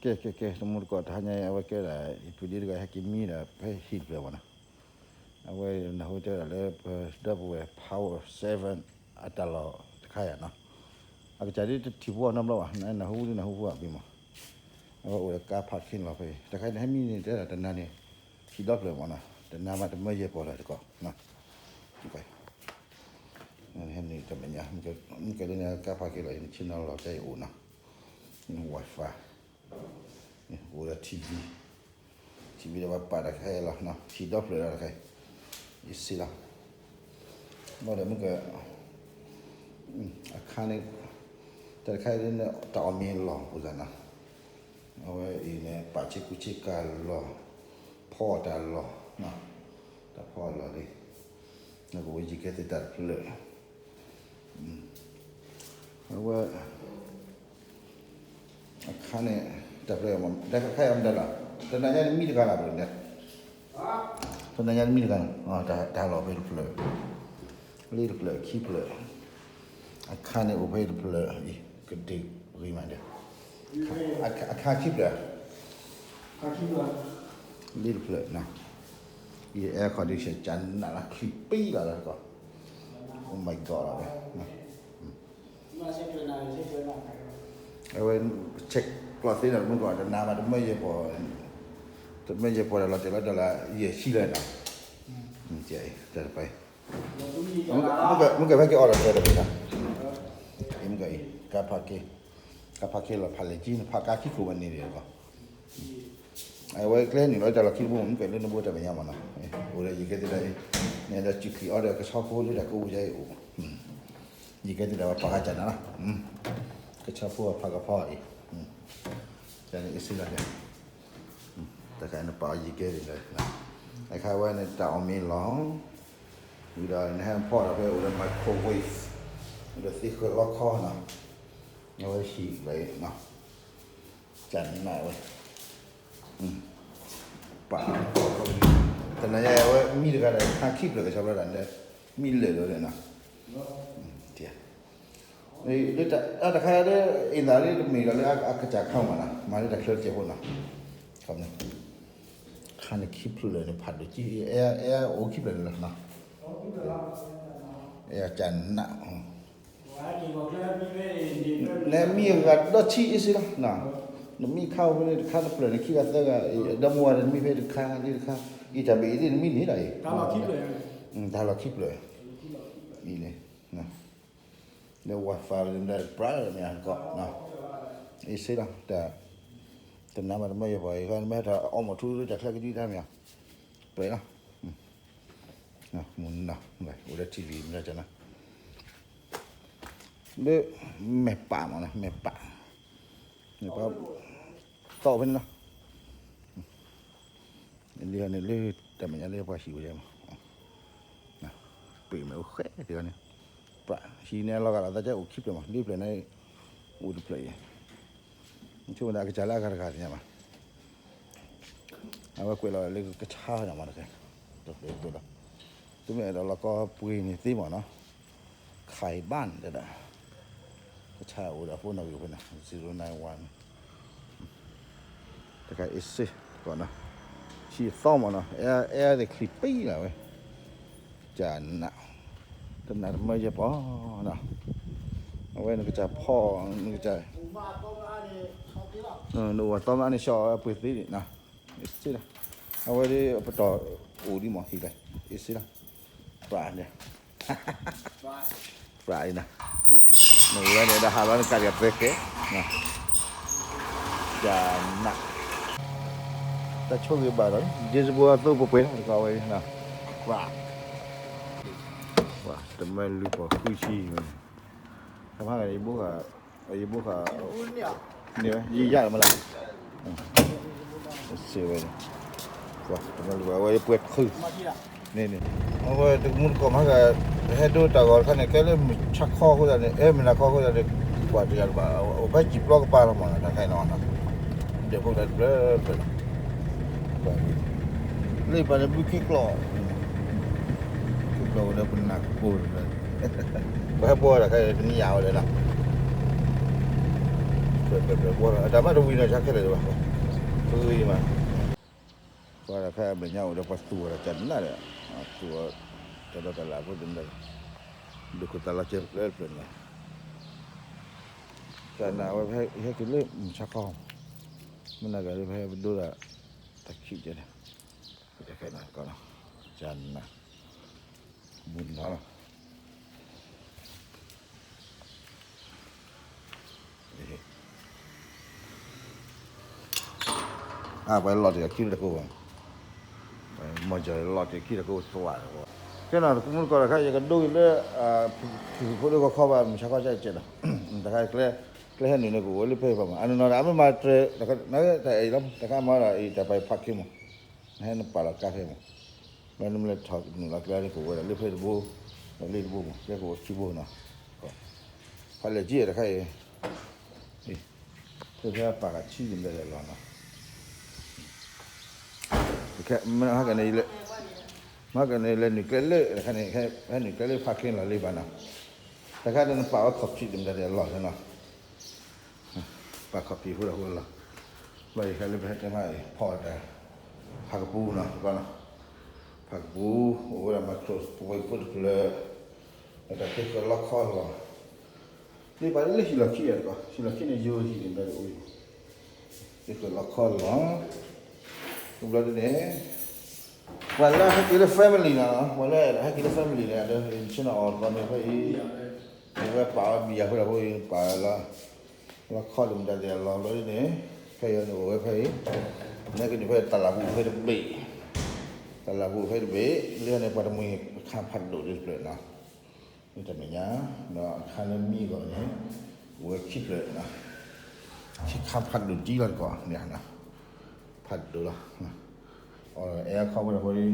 ကဲ ကဲ ကဲ တမူတကိး တဟါညါအံၤ အဝဲကဲဒၣ် ယပုၢ်ဒ့တဂၤ ဟဲက့ၤမံဒီး ဖဲဟံၣ်တဖျၢၣ်မ့ၢ်နီၤ. အဝဲနၢ်ဟူတဲဝဲဒၣ်လၢ ပဒီပုၢ်ဝဲၢ် Power Seven အတၢ်လီၢ်တခါယၤနီၤ. အကစၢ်ဒ်တထံၣ်ဖိအီၤနီတဘျီဘၣ်, နၢ်ဟူဒ်နၢ်ဟူဖိအဘ့ၣ်မး. အဝဲအိၣ်ဒီးကါ parking လီၤဖဲအံၤ တခါန့ၣ် ဟဲမံန့ၣ် တဲဒၣ်တနၤန့ၣ် ဟံၣ်ဒီဖျၢၣ်မ့ၢ်နီၤ, တနၤမးတမၢယဲၢ်ပီၢ်လၢတကီၢ်နီၤ. ဟဲနုာ်တၢ်မဲာ်ညါ မ့ၢ်ကဲလၢန့ၣ် ကါ parking လီၤအံၤ နဆ့ၣ်နီၤလီၤတဲအံၤအိၣ်နီၤ, Wi-Fi အိၣ်ဒီး TV, TV ဒီးပှၤပာ်တၢ်ခဲအံၤလီၤနီၤ, ဟံၣ်ဒီဖျၢၣ်လီၤတခါအံၤ, ယစ့လီၤ. ဘၣ်ဒီးမ့ၢ်က အခါန့ၣ် တၢ်တခါအံၤန့ၣ် တၢ်အီၣ်မ့ၤလီၢ်ပူၤစၢ်နီၤ, အဝဲအံၤန့ၣ် ပာ်ဆ့ကူဆ့ကၤလီၢ်, ဖီအီၣ်တၢ်လီၢ်, တၢ်ဖီအီၣ်လီၢ်လံ, နကအိၣ်ယံၤကဲသ့ၣ်တၢ်တဖျၢၣ် အဝဲ အခါန့ၣ် တၢ်ဖျၢၣ်မ့ၢ် တၢ်ခါအံၤမတၤလီၤ, တနၤညါန့ၣ်မံတဂၤလီၤ, တနၤညါန့ၣ်မံတဂၤန့ၣ် တၢ်လီၢ်ဖဲတဖျၢၣ်, လၢတဖျၢၣ်ခံဖျၢၣ်, အခါန့ၣ်အိၣ်ဖဲတဖျၢၣ်အံၤ ကဒ့ၣ်ဂ့ၤမးဒီး အခါခံဖျၢၣ် လၢတဖျၢၣ်နီၤ, အံၤ air condition ကနးလီၤ ချံပံလီၤလၢတကီၢ်, Oh my God လီၤဝဲ အဝဲ check ကျီၢ်သ့နီၤ မုၢ်ကီၢ်တနၤမး တမၢယဲၢ်ပီၢ်, တမၢယဲၢ်ပီၢ်ဒီးလီၤတဲာ်လီၤဒီးလၢယဲၢ်ဆံလၢနီၤ, တၢ်တပၤ, မုၢ်ကဖဲက့ၤ order တဲာ်တပၤနီၤ, မုၢ်ကီၢ်အံၤ ကါ parking, ကါ parking လီၤဖးလဲၣ်ကံ နဖးကါခံခိၣ်ဘၣ်န့ၣ်ဒီး အဝဲကျဲနုာ်လီၤတၢ်လီၢ်ခံတဘိ မ့ၢ်ကဲလၢနဘိတၢ်မဲာ်ညါမ့ၢ်နီၤ, အိၣ်ဒီးယကဲသ့ၣ်တဖၣ်အံၤ, နဲဒီးစူးခံအီၤဒီးကဆီဖိလၢတၢ်ကအိၣ်ယါအံၤအိၣ်, ယကဲသ့ၣ်တဖၣ်ပှၤကစၢ်နၤလီၤ, ကဆီဖိအဖးကဖီအံၤ, ကန့ၣ်အ့စ့လီၤ, တခါနပာ်အီၤယကဲသ့ၣ်တဖၣ်, အခါဝဲန့ၣ်တၢ်အီၣ်မ့ၤလီၢ်, ဝံၤဒီးနဟဲဖီၣ်ဒီးဖဲအိၣ်ဒီး microwave, အိၣ်ဒီးသ့ဃၢၤလီခီနီၤ, အဝဲဟံၣ်လၢ ကနးဝဲ, ပာ်, တနၤညါအဝဲမံတဂၤဒီး ခါခံဖျၢၣ်ကဆီဖျိဒၣ်လဲၣ်, မံလၢာ်လီၤနီၤ, တၢ်တခါဒီး အ့ၣ်သးလၢတမ့ၢ်ဒီးလၢအကစၢ်ခါမးနီၤ, မၤလၢတၢ်ချၢတစဲးဖိနီၤ, ခါန့ၣ်ခံဖျၢၣ်လၢာ်န့ၣ် ဖးဒိၣ်ကံ, အဲၣ်အိၣ်ခံဖျၢၣ်လၢာ်လီၤနီၤ, အဲၣ်ကနး နမံဂၤဒီဆံအ့စ့လီၤ, နမံခါအိၣ်ဖဲန့ၣ်တခါတဖျၢၣ်န့ၣ် ခံဂၤသၢဂၤ, ဒီမါဝၤဒီးနမံဖဲတခါလံတခါ, အံၤတၢ်ဘ့ၣ်အံၤသ့ၣ်နမံန့ၣ်ဒီးအံၤ, တၢ်လီၢ်ခံဖျၢၣ်, လၢ Wi-Fi မ့ၢ်ပြးမ့ၢ်ကီး, အ့စ့လီၤ, တနၤမးတမၢယဲၢ်ပီၢ်အံၤ နမ့ၢ်ဟဲထီၣ်အီၣ်မ့ၢ်ထူလၢတၢ်ချၢကဒုတၢ်မ့ၢ်, ပြးလီၤ မူနီၤ, အိၣ်ဒီး TV မ့ၢ်နီၤ, လၢ မဲာ်ပာ်မ့ၢ်နီၤ, မဲာ်ပာ်, မဲာ်ပာ်, သီၣ်ဖဲန့ၣ်လီၤ, လၢန့ၣ်လၢ တၢ်မဲာ်ညါလၢပှၤဟံၣ်ဝဲဒၣ်မး, ပ့ၢ်မဲာ်အိၣ်ဃဲဒ်န့ၣ်, ဟံၣ်န့ၣ်အလီၤဂာ်လီၤသးကအိၣ်ခံဖျၢၣ်မး, လၢဖျၢၣ်န့ၣ် အိၣ်တဖျၢၣ်အံၤ, ဆိကမိၣ်ဒၣ်အကစၢ်လၢအဂၤတဂၤသ့ၣ်ညါဘၣ် အဝဲကွဲးလီၤလၢကဆါညါမးတက့ၢ်, တဖျၢၣ်တဖျၢၣ်လီၤ, သုမ့ၢ်အဲၣ်ဒိးလီၤကီပှ့ၤန့ၣ်သ့မ့ၢ်နီၤ, ခါအံၤဘၣ်န့ၣ်တဲဒၣ်, ကဆါအိၣ်ဒီး phone နီၣ်ဂံၢ်အိၣ်ဖဲန့ၣ် zero nine one, တခါအ့စ့, ကီးနီၤ, ဟံၣ်သီမ့ၢ်နီၤ, အဲၣ်သ့ၣ်ချံပံလီၤဝဲ, ကနး, တနၤတမၢယဲၢ်ပီၢ်နီၤ, အဝဲနကစၢ်ဖီ, နကစၢ် နအိၣ်အသီမးန့ၣ် ဆီၣ်အပှ့ၤသ့န့ၣ်နီၤ, အ့စ့လီၤ, အဝဲဒၣ်ပတီၢ်အိၣ်ဒံးမးဟံၣ်လီၤ, အ့စ့လီၤ, ပြးန့ၣ်, ပြးအံၤနီၤ, နအိၣ်ဝဲန့ၣ်ဒီးဟးလီၤနကါဒံးအပှဲၤကဲ, ကနး, တၢ်ဆိၣ်ဂ့ၤဘၣ်ဒီး ဒ့စဘိအသိပှဲၤပှဲၤလီၤ တကးဝဲ, ပြး, တမၢလွံၢ်ပီၢ်ဃုဆံ, ကမၤဂ့ၤ ယဘိဃာ်, ယဘိဃာ်, န့ၣ်ဝဲ ယယၢ်လီၤမးလၢ, စ့ဝဲ, တမၢလွံၢ်ပီၢ် အဝဲယပှဲၤခု, န့ၣ်န့ၣ်, အဝဲတမူတကိးမၤဂ့ၤ, ဟဲဒိတၢ်ဂီၤတခါန့ၣ် ကဲလၢမုၢ်ဆါခီအဃိသတးန့ၣ် အဲၣ်မုၢ်နၤခီအဃိသတးန့ၣ် ကွၢ်တယၤတဘၣ်, အိၣ်ဖဲစံာ်ပျီကပၤလီၤမး တၢ်ခါအံၤနီၤ, ဒဲးဖိတၢ်တဖျၢၣ်တဖျၢၣ်လီၤ, လၢယပၤန့ၣ်ဘုခ့ကျီၢ်, ခ့ကျီၢ်ဝဲဒီးပနၢ်ကိၢ်, ပှၤဟဲဘှီတၢ်ခါအံၤတနံၤယၤဝဲဒီးနီၤ, ပျဲၢ်ပျဲၢ်ပျဲၢ် တၢ်မ့ၢ်တဝံၤနီၤ ဆါခဲလၢာ်ဒံးဘၣ်, ဖုအံၤမး, ပှၤတၢ်ခါအမဲာ်ညါအိၣ်ဒီးပှၤသူၣ်ဝဲဒီးကနၣ်ဒီး, သူၣ်ဝဲ, တၢ်ဒီးတၢ်လၢ်ဖိတမံၤ, ဒုးခိၣ်သးလီၤကဲဖျၢၣ်ဖျၢၣ်န့ၣ်, ကနၣ်ဝဲဖဲဟဲက့ၤလၢမုၢ်ဆါခီ, မ့ၢ်နၤကၤလၢဖဲပဒိဒၣ်, တၢ်ခံးကဲန့ၣ်, ကနၣ်, မုၢ်နီၤလီၤ. အပှၤလီၤတ့ၢ်အခံတကိးဘၣ်, မီၢ်ကၠီလီၤတ့ၢ်အခံတကိးသွး, ကဲနီၤ တမူတကိးတခါ ယကဒိက့ၤလၢ ဖုၣ်ဖုၣ်ဖိလၢဂီၤခီဘၣ် မုၢ်ဆါခီကဲးလီၤ, တခါ ကျဲဟဲနုာ်န့ၣ်ကအိၣ်ဝဲလၢဖဲအံၤဖီမး အနီၢ်နီၢ်ဒီး အမ့ၢ်မၤတြဲၤ တၢ်အဲၣ်လီၤ တခါမၤဒီးအံၤ တၢ်ပာ်ဖးခ့မး, နဟဲနပာ်လီၤကါဖဲမး, ဘျီနမ့ၢ်လဲၤထီၣ်နုာ်လီၤကျဲန့ၣ်ကအိၣ်ဝဲဒၣ်လၢဖဲတဘိ, ဒီးလၢတဘိမး ကျဲကအိၣ်ခံဘိနီၤ, ဖးလဲၢ်ကံတခါအံၤ ဖဲဖဲပာ်ကဆံးန့ၣ်ဒီးလီၤနီၤ, မ့ၢ်ဟဲကန့ၣ် မ့ၢ်ဟဲကန့ၣ်လဲၤနုာ်ကျဲလၢ တခါန့ၣ် ဟဲနုာ်ကျဲလၢဖးခ့လီၤလံဘၣ်နီၤ, တခါန့ၣ်နပာ်ဝဲခီၣ်ဖံးတမံၤဒီးလီၤနီၤ, ပာ်ခီၣ်ဖံးဖိဒီးဖိလီၤ, ဘျီယခါလၢပဟဲတဲမးအံၤ ဖီၣ်တၢ် ဖးကပူၤနီၤ, ဖးကပူၤ အိၣ်ဝဲဒၣ် microwave ဖိတဖျၢၣ်, ဒီးတၢ်သ့ဃၢၤလီခီလီၤ လၢပာ်လၢဟံၣ်လီၢ်ခံယၤတကီး ဟံၣ်လီၢ်ခံန့ၣ်ယိာ်ဟံၣ်န့ၣ်ဒီးအိၣ်, သ့ဃၢၤလီခီလီၤ, အိၣ်ဘျီဒ်န့ၣ်, ပှၤလၢဟဲက့ၤလၢ family နီၤ ပှၤလၢဟဲက့ၤလၢ family န့ၣ် ဒီးဆ့ၣ်နီၤအီၤတကီၢ်န့ၣ်ဖဲအံၤ, အဝဲပာ်ဝဲဘံယၤဖိဒီးဖိအံၤပာ်လီၤ, လီခီဒ်မတၤဒ်အလီၢ်ဘျီဒ်န့ၣ်, ဖဲအံၤန့ၣ်အိၣ်ဝဲဖဲအံၤ, နဲကနုာ်ဖဲတၢ်လၢ်ပူၤဖဲတဘ့ၣ်, တၢ်လၢ်ပူၤဖဲတဘ့ၣ်, လၢန့ၣ်ပှၤတမှံၤအခါဖးဒိၣ်လၢတဖျၢၣ်နီၤ မ့ၢ်တၢ်မဲာ်ညါ, ဒီးအခါလၢမံဂီၢ်န့ၣ်, အိၣ်ဝဲခံဖျၢၣ်, ခံခါဖးဒိၣ်ဒ်လီၤတကီၢ်န့ၣ်, ဖးဒိၣ်လီၤ, အီၤအဲၣ်အခီဝဲဒၣ်ဖိ,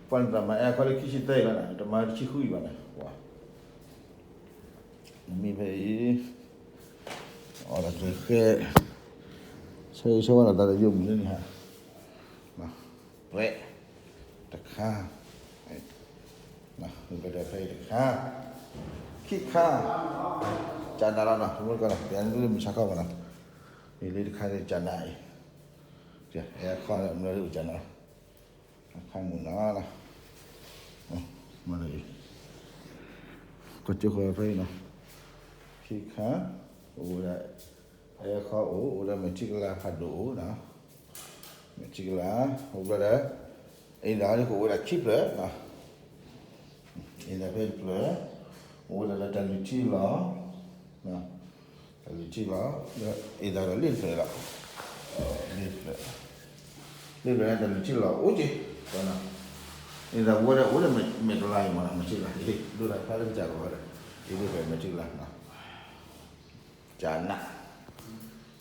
ပှၤန့ၣ်တၢ်မၤအဲၣ်အခီလၢခံဆံသၢအံၤလီၤ, တမၤတဆံဃုအံၤဘၣ်န့ၣ်, မ့ၢ်ဖဲအံၤ, အီၤဒီးကဃဲ, ဆၢဂ့ၤဆၢဝါဒီးတၢ်တယိာ်မုၢ်လၢန့ၣ်ဧါ ပှဲၤ, တခါ, ဖဲအံၤတခါ, ခံခါ, ကနၣ်လီၤနီၤ တမူတကိးနီၤ ပှၤန့ၣ်လၢမုၢ်ဆါခီဘၣ်နီၤ, မ့ၢ်လၢတခါန့ၣ်ကနၣ်အံၤ, အဲၣ်အခီန့ၣ် မ့ၢ်လၢကနၣ်, အခါမုၢ်နီၤ, မ့ၢ်လၢအံၤ, ကစၢၢ်ဃီဖဲအံၤနီၤ, ခံခါ, အိၣ်ဝဲဒၣ်, အဲၣ်အခီအိၣ် အိၣ်ဝဲဒၣ်မဲာ်ထံကလၤဖးဒိၣ်အိၣ်နီၤ မဲာ်ထံကလၤ, အိၣ်ဘျီဒီး, အ့ၣ်ဒၣ်ဟီဒ်ကအိၣ်ဝဲဒၣ်ခံဖျၢၣ်, အ့ၣ်ဒၣ်ဖဲတဖျၢၣ်, အိၣ်ဝဲဒၣ်လၢတၢ်လုၢ်ထံလီၤ, တၢ်လုၢ်ထံလီၤ, ဒီးအ့ၣ်ဒၣ်ဒီးလ့ၣ်တဖျၢၣ်လီၤ, လ့ၣ်တဖျၢၣ်, လ့ၣ်တဖျၢၣ်န့ၣ်တၢ်လုၢ်ထံလီၤအိၣ်က့ၤ, အ့ၣ်ဒၣ်ဝဲဒၣ်အိၣ်ဒီးမဲာ်ကလၤအံၤမးနီၤ မဲာ်ထံကလၤ, ဒိၣ်တၢ်ခါလၢကစၢ်ဂီၤဒီး, အ့ၣ်ဒၣ်ဖဲမဲာ်ထံကလၤ ကနၣ်,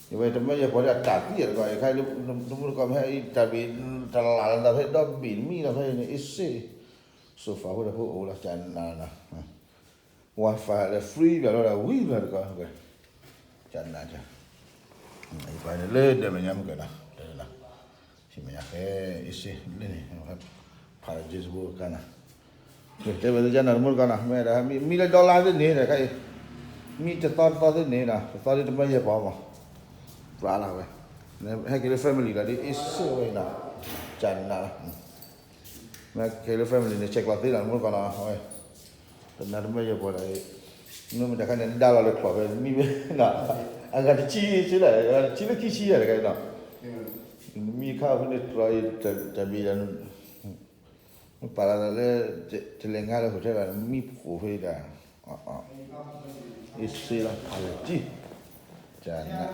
ယဝဲတမ့ၢ်ယဲၢ်ပှၤလၢအတၢ်သံယဲၢ်တကီၢ် ယခါလၢ တမူတကိးမ့ၢ်ဟဲအံၤတၢ်ဘ့ၣ် တလၢ်လၢတၢ်ဖဲဒီဘ့ၣ်တမံၤလီၤဖဲအံၤန့ၣ် အ့ၣ်စ့, စိဖးဖိဒီးဖိအိၣ်လီၤ ကနၣ်နီၤ, wifi လၢ free ဘၣ်လီၤဒီးဝံၤဘၣ်တကီၢ်, ကနၣ်, ယပှၤန့ၣ်လၢဒဲမဲာ်ညါမ့ၢ်ကနၣ်, ဆံမဲာ်ညါဖဲ အ့ၣ်စ့ လၢန့ၣ်, ဖးလၢ Facebook ကနၣ် တဲဝဲလၢကနၣ် တမူတကိးနီၤ မ့ၢ်ဒၣ် မံလၢ dollar သ့ၣ်န့ၣ်ဒီးခါအံၤ, မံတသီတသီသ့ၣ်န့ၣ်ဒီး တသီဒ်တမ့ၢ်ယဲၢ်ပီမး, ပျၢ်လၢဝဲ, ဟဲက့ၤလၢ family လီၤဒ်အ့ၣ်စ့ဝဲနီၤ, ကနၣ်လီၤ, မ့ၢ်ဟဲက့ၤလၢ family န့ၣ် ဆဲးကျိးသ့လီၤ တမူတကိးနီၤ, တနၤတမ့ၢ်ယဲၢ်ပီဒီး, မ့ၢ်မ့ၢ်တၢ်ခါန့ၣ် dollar လၢချီၣ်ဖဲမံဝဲနီၤ, အဂၤတဆံဆ့လီၤ အဂၤတဆံလၢခံဆံယဲၢ်တခါအံၤနီၤ, မံခါဖဲန့ၣ်တြီအံၤ တၢ်ဘ့ၣ်ဒီး ပာ်လီၤသးလၢ တလဲၤငါလၢ hotel ဘၣ် မံဖှိၣ်ဖဲဒၣ်, အ့ၣ်စ့လီၤ ဖးလၢကံ, ကနၣ်,